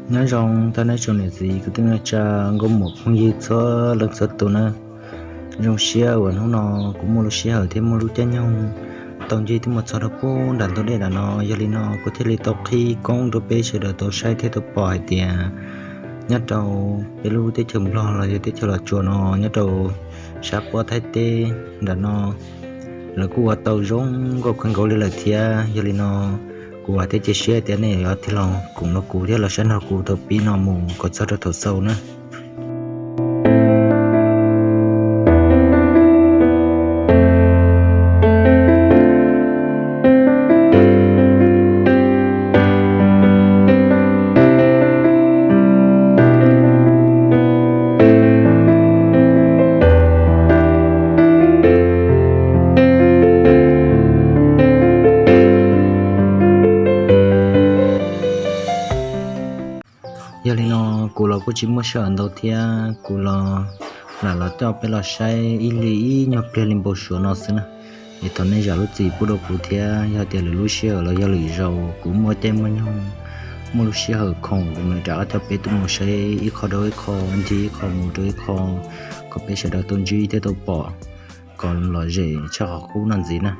Nyob zoo tag nrho tsoom niam txiv kwv tij neej tsa nkauj muam phooj ywg txhua leej txhua tus na. Zoo siab uas hnub no kuv muaj lub sij hawm thiab muaj lub caij nyoog tau ncig thiab mus txog rau puag nram ntug dej nram no, yog li no kuv thiaj li tau qhib koob rau peb sawv daws tau saib thiab tau pom hais tias nyob rau peb lub teb chaws Nplog los yog teb chaws Los Tsuas no, nyob rau sab puab Thaib teb nram no lawv kuj ua tau zoo nkauj kawg nkaus li lawm thiab. Yog li no kuv vam thiab cia siab tias nej yuav tig los koom nrog kuv thiab los saib nrog kuv thaum pib no mus kom txog rau thaum xaus na. Yog li no kuv los kuj tsis muaj sij hawm ntau thiab, kuv los lam los coj peb los saib ib li ib nyuag pliag li npau suav no xwb na. Es thov nej zam lub txim pub rau kuv thiab, yog tias lwm lub sij hawm los yog lwm zaus kuv muaj caij muaj nyoog, muaj lub sij hawm khoom kuv mam rov qab coj peb tuaj mus saib ib qho rau ib qho, ncig ib qho mus rau ib qho, kom peb sawv daws tau ntsib thiab tau pom kom lom zem tshaj qhov qub no ntxiv na.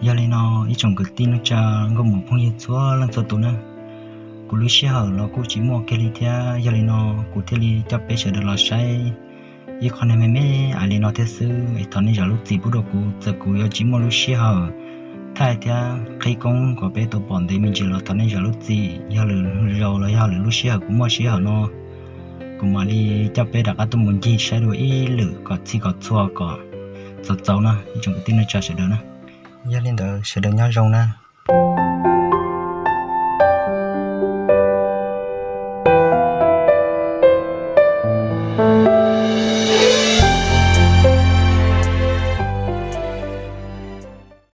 Yog li no ib tsoom kwv tij neej tsa nkauj muam phooj ywg txhua leej txhua tus na, kuv lub sij hawm los kuj tsis muaj kiag li thiab, yog li no kuv thiaj li coj peb sawv daws los saib ib qho neeg me me ais li no thiab xwb. Es thov nej zam lub txim pub rau kuv, txawm kuv yuav tsis muaj lub sij hawm thaij thiab qhib koob kom peb tau pom ntev me ntsis los thov nej zam lub txim. Yog lwm zaus los yog lwm lub sij hawm kuv muaj sij hawm no, kuv mam li coj peb rov qab tuaj mus ncig saib dua ib lwm kom txhij kom txhua kom txaus txaus na ib tsoom kwv tij neej tsa sawv daws na. Yog li ntawd sawv daws nyob zoo na.